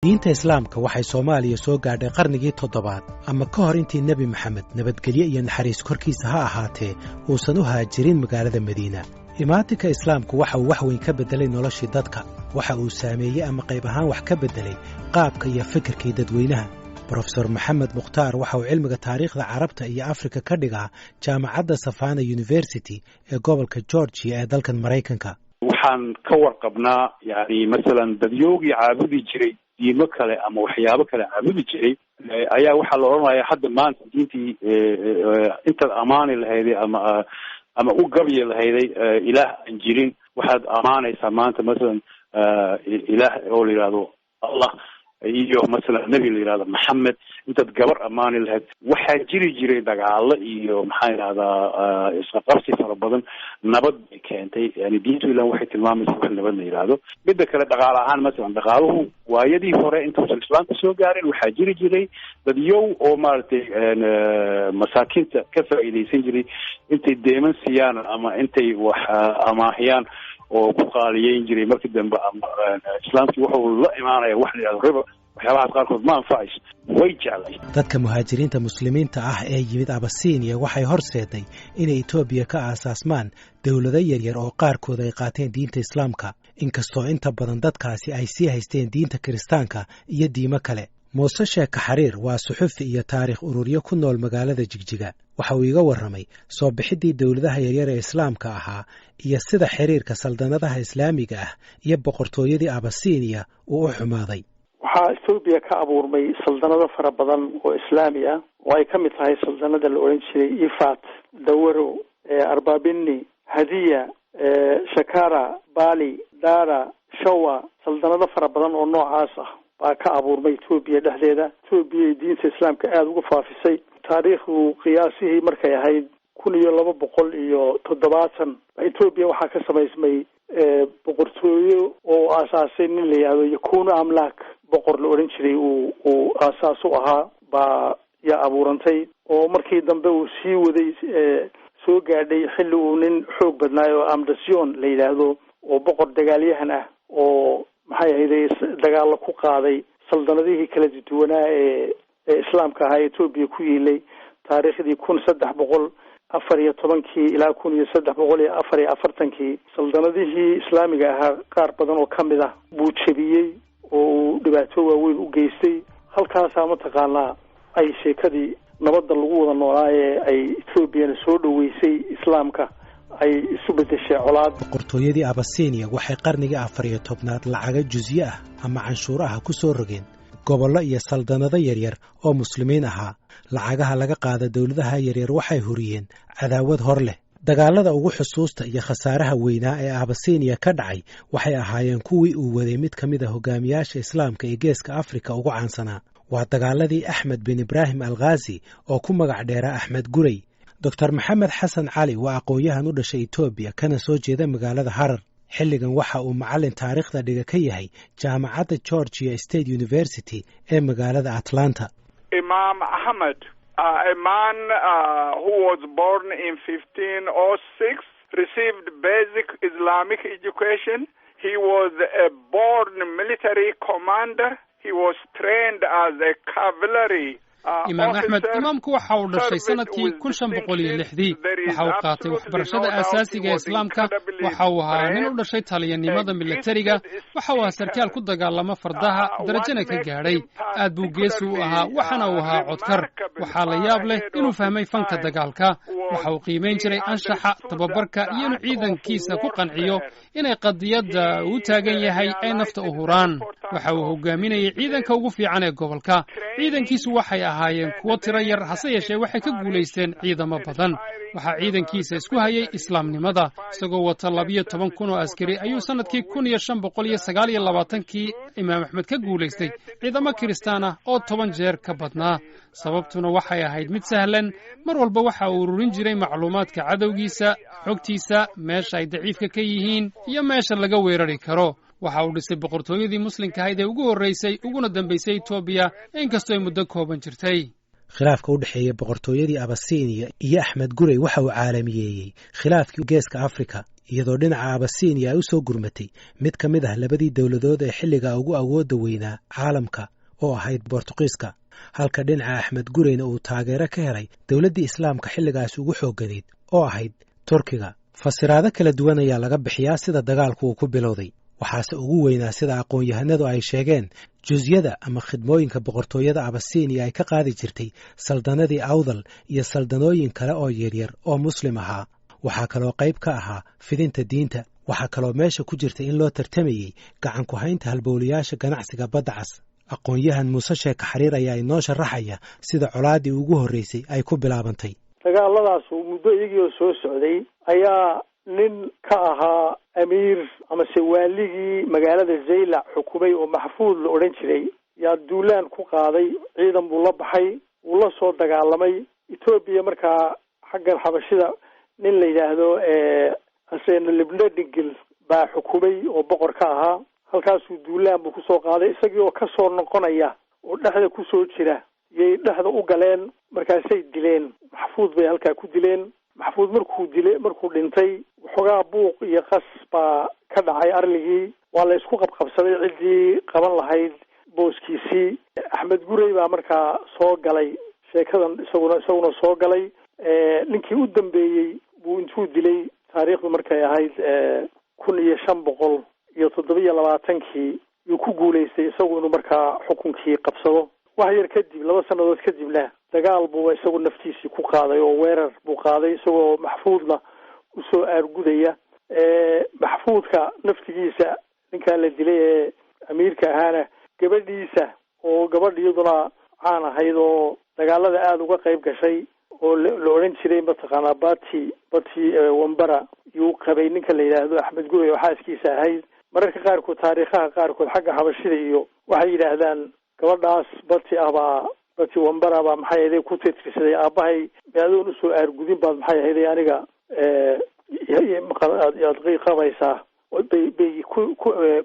Diinta Islaamka waxay Soomaaliya soo gaadhay qarnigii toddobaad ama ka hor intii Nebi Maxamed, nabadgelyo iyo naxariis korkiisa ha ahaatee, uusan u haajirin magaalada Madiina. Imaatinka Islaamku waxa uu wax weyn ka beddelay noloshii dadka, waxa uu saameeyey ama qayb ahaan wax ka beddelay qaabka iyo fikirkii dadweynaha. Brofesor Maxamed Mukhtaar waxa uu cilmiga taariikhda Carabta iyo Afrika ka dhigaa jaamacadda Savannah University ee gobolka Georgia ee dalkan Maraykanka. Waxaan ka warqabnaa, yani masalan, dadyoogii caabudi jiray diimo kale ama waxyaabo kale caabudi jiray ayaa waxaa la odhanaya hadda maanta diintii intaad amaani lahayday ama u gabyi lahayday ilaah aan jirin, waxaad amaanaysaa maanta masalan ilaah oo la yihahdo Allah iyo masalan nebi la yihahdo Maxamed, intaad gabar amaani lahayd. Waxaa jiri jiray dagaalo iyo, maxaa yidhahdaa, isqaqabsi fara badan. Nabad bay keentay, yani diintu ilan waxay tilmaamaysa wax nabad la yidhaahdo. Midda kale, dhaqaale ahaan, masalan dhaqaaluhu waayadii hore intuusan Islaamka soo gaarin waxaa jiri jiray dadyow oo maaragtay masaakiinta ka faa'iidaysan jiray, intay deeman siiyaan ama intay wax amaahiyaan oo ku qaaliyeyn jiray. Markii dambe ama Islaamkii wuxuu la imaanaya wax la yihahdo riba, waxyaabahaas qaarkood ma anfacayso, way jeclay. Dadka muhaajiriinta Muslimiinta ah ee yimid Abasiiniya waxay horseeday inay Etoobiya ka aasaasmaan dowlado yaryar oo qaarkood ay qaateen diinta Islaamka, inkastoo inta badan dadkaasi ay sii haysteen diinta Kiristaanka iyo diimo kale. Muuse Sheeka Xariir waa suxufi iyo taariikh ururyo ku nool magaalada Jigjiga. Waxa uu iga warramay soo bixiddii dowladaha yaryar ee Islaamka ahaa iyo sida xiriirka saldanadaha Islaamiga ah iyo boqortooyadii Abasiiniya uu u xumaaday. Waxaa Etoobiya ka abuurmay saldanado fara badan oo Islaami ah, oo ay ka mid tahay saldanada la odhan jiray Ifat, Dawaro, Arbabini, Hadiya, Shakara, Bali, Dara, Shawa. Saldanado fara badan oo noocaas ah baa ka abuurmay Etoobiya dhexdeeda. Etoobiya ay diinta Islaamka aada uga faafisay. Taariikhdu qiyaasihii markay ahayd 1270, Etoobiya waxaa ka samaysmay boqortooyo oo aasaasay nin la yihahdo Yakuno Amlak, boqor la odhan jiray uu aasaas u ahaa baa yaa abuurantay, oo markii dambe uu sii waday soo gaadhay xilli uu nin xoog badnaayo oo Amdasion la yidhaahdo, oo boqor dagaalyahan ah, oo maxay ahayday dagaalo ku qaaday saldanadihii kala duwanaa ee Islaamka ahaa Etoobiya ku yiilay. Taariikhdii 1314-kii ilaa 1344-kii saldanadihii Islaamiga ahaa qaar badan oo ka mid ah buu jebiyey oo uu dhibaato waaweyn u geystay. Halkaasaa mataqaanaa ay sheekadii nabadda lagu wada noolaa ee ay Etoobiyana soo dhoweysay Islaamka ay isu beddeshay colaad. Boqortooyadii Abasiiniya waxay qarnigii 14aad lacaga jusye ah ama canshuur ah ku soo rogeen gobollo iyo saldanado yaryar oo Muslimiin ahaa. Lacagaha laga qaada dowladaha yaryar waxay huriyeen cadaawad hor leh. Dagaalada ugu xusuusta iyo khasaaraha weynaa ee Abasiiniya ka dhacay waxay ahaayeen kuwii uu waday mid ka mid a hogaamiyaasha Islaamka ee Geeska Afrika ugu caansanaa. Waa dagaaladii Axmed bin Ibraahim Alkhaasi oo ku magac dheeraa Axmed Gurey. Doctor Maxamed Xasan Cali waa aqoon-yahan u dhashay Etoobiya kana soo jeeda magaalada Harar. Xilligan waxa uu macallin taariikhda dhiga ka yahay jaamacadda Georgia State University ee magaalada Atlanta. Imam Ahmed, a man who was born in 1506, received basic Islamic education. He was a born military commander. He was trained as a cavalry. Imaam Axmed, imaamku waxa uu dhashay sanadkii 1506-dii. Waxa uu qaatay waxbarashada aasaasiga ee Islaamka. Waxa uu ahaa nin u dhashay taliyanimada milatariga. Waxa uu ahaa sarkaal ku dagaalama fardaha, darajana ka gaadhay. Aad buu geesi u ahaa, waxaana uu ahaa codkar. Waxaa la yaab leh inuu fahmay fanka dagaalka. Waxa uu qiimayn jiray anshaxa, tababarka iyo inuu ciidankiisa ku qanciyo inay qadiyadda uu taagan yahay ay nafta u huraan. Waxa uu hogaaminayay ciidanka ugu fiican ee gobolka. Ciidankiisu waxay ahaayeen kuwo tiro yar, hase yeeshee waxay ka guulaysteen ciidamo badan. Waxaa ciidankiisa isku hayay Islaamnimada. Isagoo wata 12,000 oo askari ayuu sannadkii 1529-kii Imaam Axmed ka guulaystay ciidamo Kiristaan ah oo 10 jeer ka badnaa. Sababtuna waxay ahayd mid sahlan: mar walba waxa uu ururin jiray macluumaadka cadowgiisa, xogtiisa, meesha ay daciifka ka yihiin iyo meesha laga weerari karo. Waxa uu dhisay boqortooyadii Muslimka ahayd ee ugu horraysay uguna dambaysay Etoobiya, inkastoo ay muddo kooban jirtay. Khilaafka u dhexeeya boqortooyadii Abasiiniya iyo Axmed Gurey waxa uu caalamiyeeyey khilaafkii Geeska Afrika. Iyadoo dhinaca Abasiiniya ay u soo gurmatay mid ka mid ah labadii dowladood ee xilligaa ugu awoodda weynaa caalamka oo ahayd Bortuqiiska, halka dhinaca Axmed Gureyna uu taageero ka helay dowladdii Islaamka xilligaas ugu xoogganayd oo ahayd Turkiga. Fasiraado kala duwan ayaa laga bixiyaa sida dagaalku uu ku bilowday, waxaase ugu weynaa, sida aqoon-yahanadu ay sheegeen, jusyada ama khidmooyinka boqortooyada Abasiiniya ay ka qaadi jirtay saldanadii Awdal iyo saldanooyin kale oo yaryar oo Muslim ahaa. Waxaa kaloo qayb ka ahaa fidinta diinta. Waxaa kaloo meesha ku jirta in loo tartamayey gacan ku haynta halbowlayaasha ganacsiga Badda Cas. Aqoon-yahan Muuse Sheeka Xariir ayaa inoo sharaxaya sida colaaddii ugu horreysay ay ku bilaabantay. Dagaaladaasu muddo iyagii oo soo socday ayaa nin ka ahaa amiir amase waaligii magaalada Zaylac xukumay oo Maxfuud la odhan jiray yaa duulaan ku qaaday. Ciidan buu la baxay, wuu la soo dagaalamay Etoobiya. Markaa xaggan Xabashida nin la yidhaahdo Asena Libna Dhingil baa xukumay oo boqor ka ahaa. Halkaasuu duulaan buu kusoo qaaday. Isagii oo kasoo noqonaya oo dhexda kusoo jira yay dhexda u galeen, markaasay dileen Maxfuud, bay halkaa ku dileen Maxfuud. Markuu dilay, markuu dhintay, waxoogaa buuq iyo qas baa ka dhacay arligii. Waa la isku qabqabsaday ciddii qaban lahayd booskiisii. Axmed Gurey baa markaa soo galay sheekadan, isaguna soo galay. Ninkii u dambeeyey buu intuu dilay, taariikhdu markay ahayd 1527-kii, yuu ku guulaystay isagu inuu markaa xukunkii qabsado. Wax yar kadib, 2 sannadood kadibna, dagaal buuba isagu naftiisii ku qaaday oo weerar buu qaaday, isagoo Maxfuudna usoo aargudaya. Maxfuudka naftigiisa, ninkaa la dilay ee amiirka ahaana, gabadhiisa oo gabadh iyaduna caan ahayd oo dagaalada aada uga qayb gashay oo la odhan jiray mataqaanaa Bati Wambara yuu qabay ninka la yidhaahdo Axmed Gurey oo xaaskiisa ahayd. Mararka qaarkood, taariikhaha qaarkood xagga Xabashida iyo waxay yidhaahdaan gabadhaas Bati ah baa, Bati Wambara baa, maxay ahayday, ku tirtirsaday aabahay adoon usoo aargudin baad, maxay ahayday, aniga aad qabaysaa, bay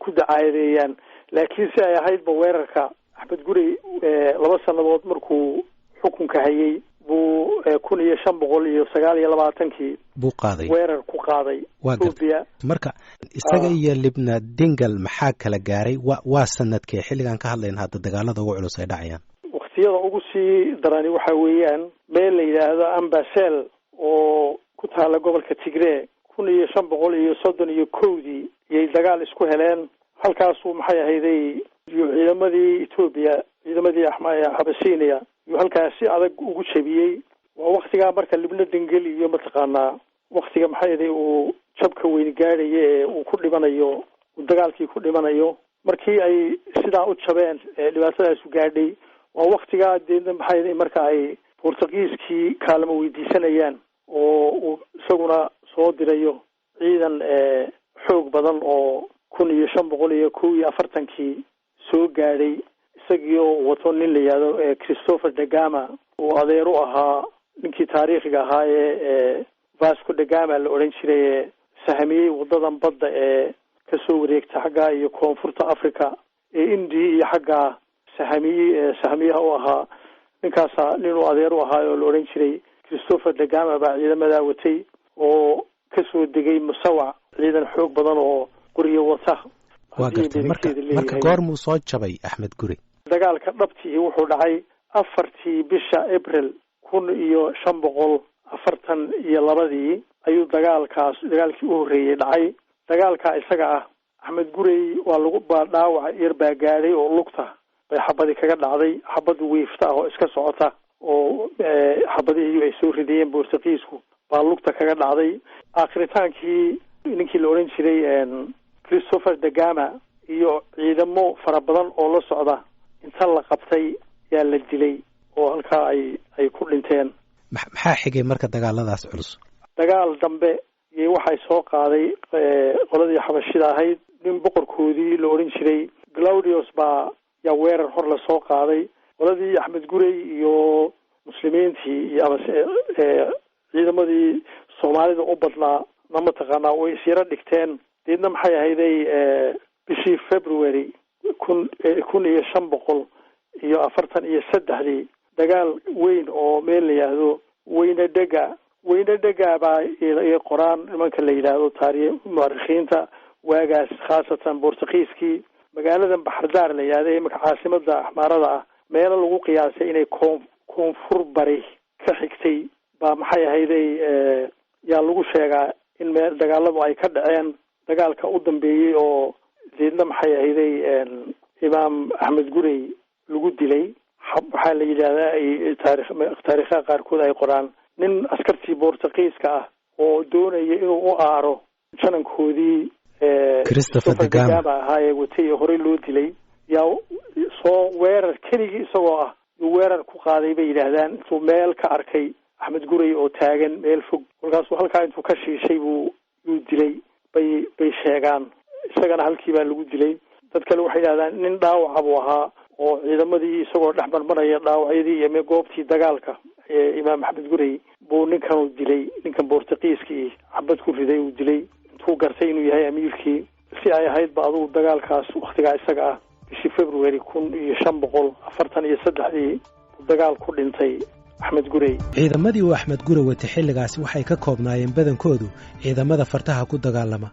ku dacaadeeyaan. Laakiin si ay ahaydba, weerarka Axmed Gurey 2 sannadood markuu xukunka hayay buu 1529-kii buu qaaday weerar ku qaaday. Waa gartay. Marka isaga iyo Libna Dingal maxaa kala gaaray? Waa sanadkee xilligan ka hadlayna hadda dagaalada ugu culus ay dhacayaan? Waktiyada ugu sii darani waxa weeyaan meel la yidhaahdo Ambasel oo ku taala gobolka Tigree, 1531-dii iyay dagaal isku heleen. Halkaasuu, maxay ahayday, iyo ciidamadii Etoobiya, ciidamadii Xabasiiniya yuu halkaas si adag ugu jabiyey. Waa waktigaa marka Libna Dengel iyo mataqaanaa waktiga, maxay ahaday, uu jabka weyn gaadhayo ee uu ku dhimanayo, uu dagaalkii ku dhimanayo. Markii ay sidaa u jabeen ee dhibaatadaasu gaadhay, waa waktigaa deedna, maxay ahaday, marka ay Portugiiskii kaalmo weydiisanayaan oo uu isaguna soo dirayo ciidan xoog badan oo 1541-kii soo gaadhay, isagii oo wato nin la yihahdo Christopher Dagama uu adeer u ahaa ninkii taariikhiga ahaa ee Vasco Dagama la odhan jiray ee sahamiyey wadadan badda ee kasoo wareegta xaggaa iyo koonfurta Africa ee Indiya iyo xaggaa sahamiyey ee sahamiyaha u ahaa. Ninkaasa ninuu adeer u ahaa oo la odhan jiray Christopher Dagama baa ciidamadaa watay oo kasoo degay Musawac, ciidan xoog badan oo qoryo wata. Waa gartay. Marka goormuu soo jabay Axmed Guri? Dagaalka dhabtii wuxuu dhacay 4-tii bisha April 1542-dii ayuu dagaalkaas, dagaalkii u horreeyey dhacay. Dagaalka isaga ah Axmed Gurey waa lagu baa dhaawac yar baa gaadhay oo lugta bay xabadi kaga dhacday, xabad wiifta ah oo iska socota oo xabadihii ay soo ridayeen Bortugiisku baa lugta kaga dhacday. Aakhritaankii ninkii la odhan jiray Christopher Dagama iyo ciidamo fara badan oo la socda inta la qabtay yaa la dilay oo halkaa ay ku dhinteen. Maxaa xigay marka dagaaladaas culus? Dagaal dambe iyo waxay soo qaaday qoladii Xabashida ahayd. Nin boqorkoodii la odhan jiray Claudius baa yaa weerar hor lasoo qaaday. Qoladii Axmed Gurey iyo muslimiintii iyo amase ciidamadii Soomaalida u badnaa na mataqaanaa way isyaro dhigteen. Deedna, maxay ahayday, bishii February 1543-dii dagaal weyn oo meel la yidhaahdo Weyne Dhega Weyne dhegaabaa iyo qoraan nimanka la yidhaahdo taari muarikhiinta waagaas, khaasatan Bortugiiskii magaaladan Baxardaar la yidhahda iminka caasimada Axmaarada ah, meelo lagu qiyaasay inay koonfur bari ka xigtay baa maxay ahayday yaa lagu sheegaa in meel dagaaladu ay ka dhaceen. Dagaalka u dambeeyey oo deedna maxay ahayday Imaam Axmed Gurey lagu dilay, waxaa la yidhahdaa ay taariikhaha qaarkood ay qoraan nin askartii Bortugiiska ah oo doonaya inuu u aaro janankoodii Christopher da Gama ahaa ee watay ee horey loo dilay, yaa soo weerar keligii isagoo ah yuu weerar ku qaaday bay yidhaahdaan, intuu meel ka arkay Axmed Gurey oo taagan meel fog, kolkaasuu halkaa intuu ka shiishay buu yuu dilay bay sheegaan. Isagana halkii baa lagu dilay. Dad kale waxay yidhahdaan nin dhaawaca buu ahaa oo ciidamadii isagoo dhex marmaraya dhaawacyadii iyo goobtii dagaalka Imaam Axmed Gurey buu ninkanu dilay, ninkan Bortugiiskii xabad ku riday uu dilay intuu gartay inuu yahay amiirkii. Si ay ahayd ba adugu dagaalkaas waktigaa isaga ah bishii February 1543dii dagaal ku dhintay Axmed Gurey. Ciidamadii uu Axmed Gurey watay xilligaasi waxay ka koobnaayeen badankoodu ciidamada fartaha ku dagaalama,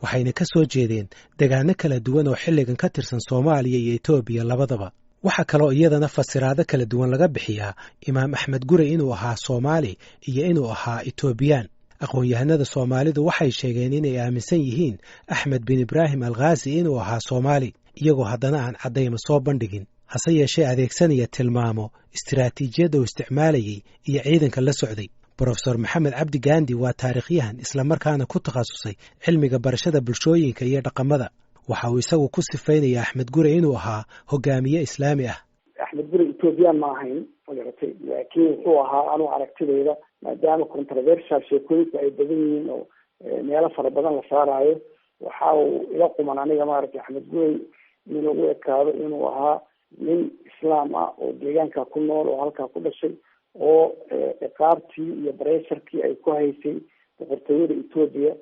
waxayna ka soo jeedeen degaano kala duwan oo xilligan ka tirsan Soomaaliya iyo Etoobiya labadaba. Waxaa kaloo iyadana fasiraado kala duwan laga bixiyaa Imaam Axmed Gurey inuu ahaa Soomaali iyo inuu ahaa Etoobiyaan. Aqoon-yahanada Soomaalidu waxay sheegeen inay aaminsan yihiin Axmed bin Ibraahim Alkhaasi inuu ahaa Soomaali, iyagoo haddana aan caddayma soo bandhigin, hase yeeshee adeegsanaya tilmaamo istiraatiijiyadda uu isticmaalayey iyo ciidanka la socday. Brofesor Maxamed Cabdi Gandi waa taariikhyahan islamarkaana ku takhasusay cilmiga barashada bulshooyinka iyo dhaqamada. Waxa uu isagu ku sifaynaya Axmed Gurey inuu ahaa hogaamiye islaami ah. Axmed Gurey Ethoobiyan ma ahayn magaratay, laakiin wuxuu ahaa anuu aragtidayda, maadaama controversial sheekooyinku ay badan yihiin oo meelo fara badan la saaraayo, waxa uu ila quman aniga maaragtay Axmed Gurey inuu u ekaado inuu ahaa nin islaam ah oo deegaanka ku nool oo halkaa ku dhashay oo ciqaabtii iyo bareesharkii ay ku haysay boqortooyada Etoobiya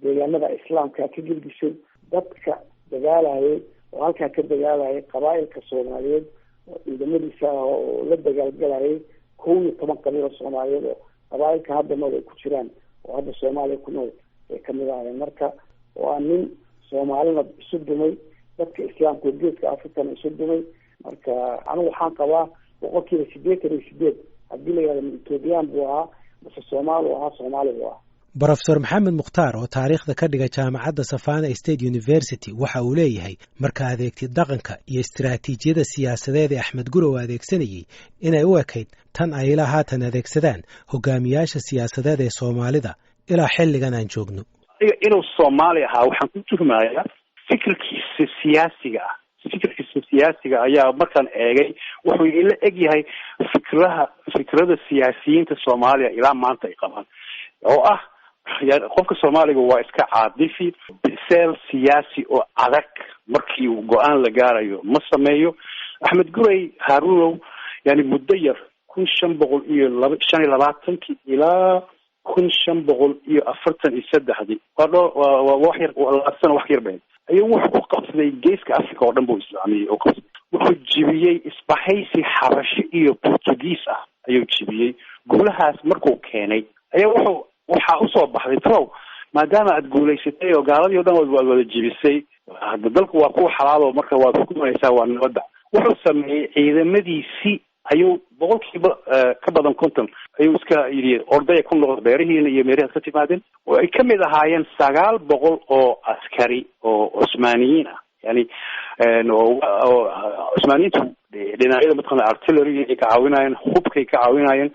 deegaanada islaamka ka gilgishay, dadka dagaalayay oo halkaa ka dagaalayay qabaa'ilka Soomaaliyeed oo ciidamadiisa ah oo la dagaalgalayay 11 qabiil oo Soomaaliyeed oo qabaa'ilka hadda nool ay ku jiraan oo hadda Soomaaliya ku nool ay kamid ahaayeen. Marka waa nin Soomaalina isu dumay, dadka islaamka oo geeska Africana isu dumay. Marka anigu waxaan qabaa 88% haddii la yihahdo Ethoobiyan buu ahaa mase Soomaali u ahaa, Soomaali buu ahaa. Brofesor Maxamed Mukhtaar oo taariikhda ka dhiga jaamacadda Savannah State University waxa uu leeyahay marka adeegtid dhaqanka iyo istiraatiijiyada siyaasadeed ee Axmed Gurey uu adeegsanayey inay u ekayd tan ay ilaa haatan adeegsadaan hogaamiyaasha siyaasadeed ee Soomaalida ilaa xilligan aan joogno. Inuu Soomaali ahaa waxaan ku tuhmayaa fikirkiisa siyaasiga ah. Fikirkiisa siyaasiga ayaa markaan eegay wuxuu ila eg yahay fikrada siyaasiyiinta Soomaaliya ilaa maanta ay qabaan, oo ah qofka Soomaaliga waa iska caadifi, biseel siyaasi oo adag markii uu go-aan la gaarayo ma sameeyo. Axmed Gurey Haarunow yani muddo yar 1525kii ilaa 1543dii waa wax yar sano wax yar bayd ayuu wuxuu ku qabsaday geeska Africa oo dhan buu islaamiyey oo qabsaday. Wuxuu jibiyey isbahaysi Xabashi iyo Portugiis ah ayuu jibiyey. Guulahaas markuu keenay ayaa waxaa usoo baxday trow maadaama aad guulaysatay oo gaaladii o dhan waad wada jibisay, hadda dalku waa kuwa xalaalo, marka waad xukumaysaa waa nabadda. Wuxuu sameeyey ciidamadiisi ayuu 50% ka badan ayuu iska yidhi ordaya ku noqda beerihiina iyo meerihaad ka timaadeen, oo ay kamid ahaayeen 900 oo askari oo Cusmaaniyiin ah. Yani oo Cusmaaniyiintu dhinacyada mataqana artillery ay ka caawinayeen, hubkay ka caawinayeen,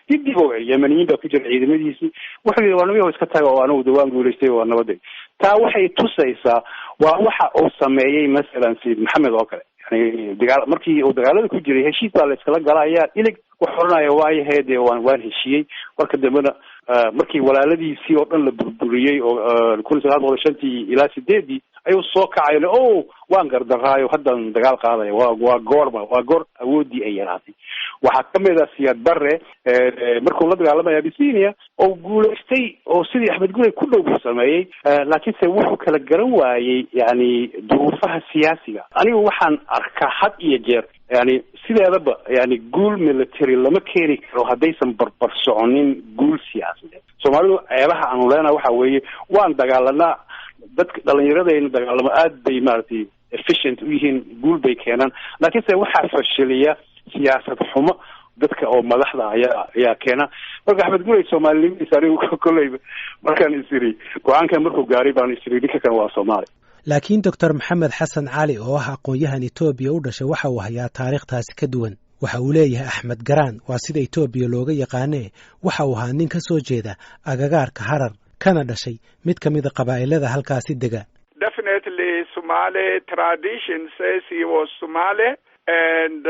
dib dib oo Yemeniyiin baa ku jira ciidamadiisii. Wuxuu yidhi waa namiyaho iska taga oo anigu dawaan guulaystay waa nabaday. Taa waxay tusaysaa waa waxa uu sameeyey masalan Sayid Maxamed oo kale. Yani dagaal markii uu dagaalada ku jiray heshiis baa la iskala galaya, ilig wax oranaya waayahe dee waan heshiiyey. Marka dambena markii walaaladiisii oo dhan la burburiyey oo 1905tii ilaa 8dii ayuu soo kacay o waan gardaraayo haddan dagaal qaadaya. Waa goorma waa goor awooddii ay yaraatay. Waxaa kamid ah Siyaad Barre markuu la dagaalamaya Abyssinia oo guulaystay oo sidii Axmed Gurey ku dhow buu sameeyey, laakiinse wuxuu kala garan waayey yani duruufaha siyaasiga. Anigu waxaan arkaa had iyo jeer Yani sideedaba yani guul military lama keeni karo haddaysan barbar soconin guul siyaasadeed. Soomaalidu ceebaha aanu leenaha waxa weeye waan dagaalanaa, dadka dhalinyaradayna dagaalamo aad bay maaragtay efficient u yihiin, guul bay keenaan, laakiinse waxaa fashiliya siyaasad xumo dadka oo madaxda ayaa keena. Marka Axmed Gurey soomaalinimadiisa anigu kolleyba markaan isiri go-aankan markuu gaaray baan isiri ninka kan waa Soomaali. Laakiin Doctor Maxamed Xasan Cali oo ah aqoon-yahan Etoobiya u dhashay waxa uu hayaa taariikhtaasi ka duwan. Waxa uu leeyahay Axmed Garaan waa sida Etoobiya looga yaqaanee waxa uu ahaa nin ka soo jeeda agagaarka Harar, kana dhashay mid ka mida qabaa'ilada halkaasi dega. Definitely Somali tradition says he was Somali, and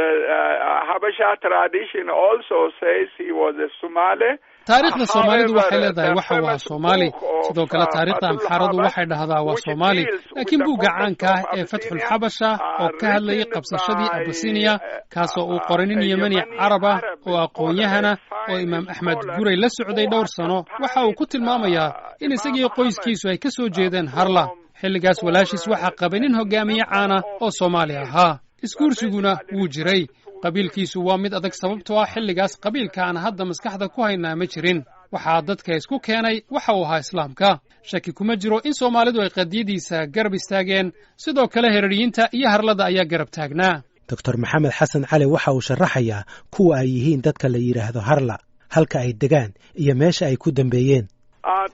Habasha tradition also says he was a Somali. Taariikhda Soomaalidu waxay leedahay waxa waa Soomaali. Sidoo kale taariikhda Amxaaradu waxay dhahdaa waa Soomaali. Laakiin buugga caanka ah ee Fatxul Xabasha oo ka hadlayay qabsashadii Abasiniya, kaasoo uu qoray nin Yemeni Carab ah oo aqoon-yahana oo Imaam Axmed Gurey la socday dhowr sano, waxa uu ku tilmaamayaa in isagii qoyskiisu ay ka soo jeedeen Harla. Xilligaas walaashiis waxaa qabay nin hogaamiye caana oo Soomaali ahaa, isguursiguna wuu jiray. Qabiilkiisu waa mid adag, sababtoo ah xilligaas qabiilka aan hadda maskaxda ku haynaa ma jirin. Waxaa dadka isku keenay waxa uu ahaa Islaamka. Shaki kuma jiro in Soomaalidu ay qadiyadiisa garab istaageen, sidoo kale Heraryiinta iyo Harlada ayaa garab taagnaa. Doctor Maxamed Xasan Cali waxa uu sharaxayaa kuwa ay yihiin dadka la yidhaahdo Harla, halka ay degaan iyo meesha ay ku dambeeyeen.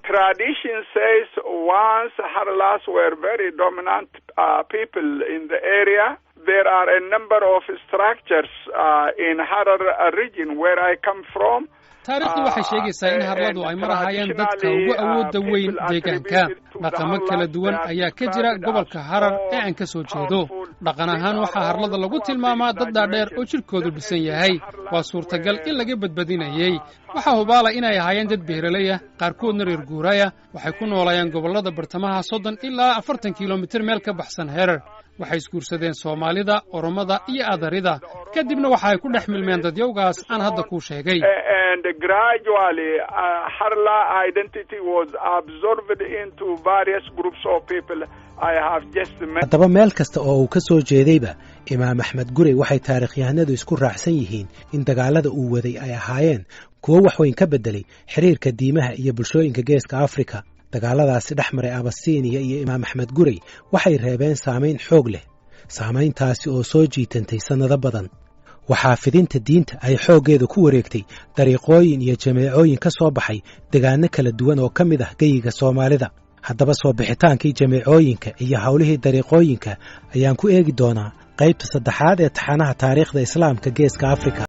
Tradition says once Harlas were very dominant people in the area. There are a number of structures in Harar region where I come from. Taariikhdu waxay sheegaysaa in Harladu ay mar ahaayeen dadka ugu awoodda weyn deegaanka. Dhaqamo kala duwan ayaa ka jira gobolka Harar ee aan ka soo jeedo. Dhaqan ahaan waxaa Harlada lagu tilmaamaa dad dhaadheer oo jidhkoodu dhisan yahay. Waa suurtagal in laga badbadinayey. Waxaa hubaala inay ahaayeen dad beeraley ah, qaarkoodna reer guuraya. Waxay ku noolayeen gobollada bartamaha, 30 ilaa 40 kilomitir meel ka baxsan Herer. Waxay isguursadeen Soomaalida, Oromada iyo Adarida, kadibna waxa ay ku dhex milmeen dadyowgaas aan hadda kuu sheegay. And gradually Harla identity was absorbed into various groups of people I have just mentioned. Haddaba meel kasta oo uu ka soo jeedayba Imaam Axmed Gurey, waxay taarikhyahanadu isku raacsan yihiin in dagaalada uu waday ay ahaayeen kuwo wax weyn ka beddelay xiriirka diimaha iyo bulshooyinka Geeska Afrika. Dagaaladaasi dhex maray Abasiiniya iyo Imaam Axmed Gurey waxay reebeen saamayn xoog leh, saamayntaasi oo soo jiitantay sannado badan. Waxaa fidinta diinta ay xooggeeda ku wareegtay dariiqooyin iyo jameecooyin ka soo baxay degaano kala duwan oo ka mid ah geyiga Soomaalida. Haddaba soo bixitaankii jameecooyinka iyo howlihii dariiqooyinka ayaan ku eegi doonaa qaybta saddexaad ee taxanaha taariikhda Islaamka Geeska Afrika.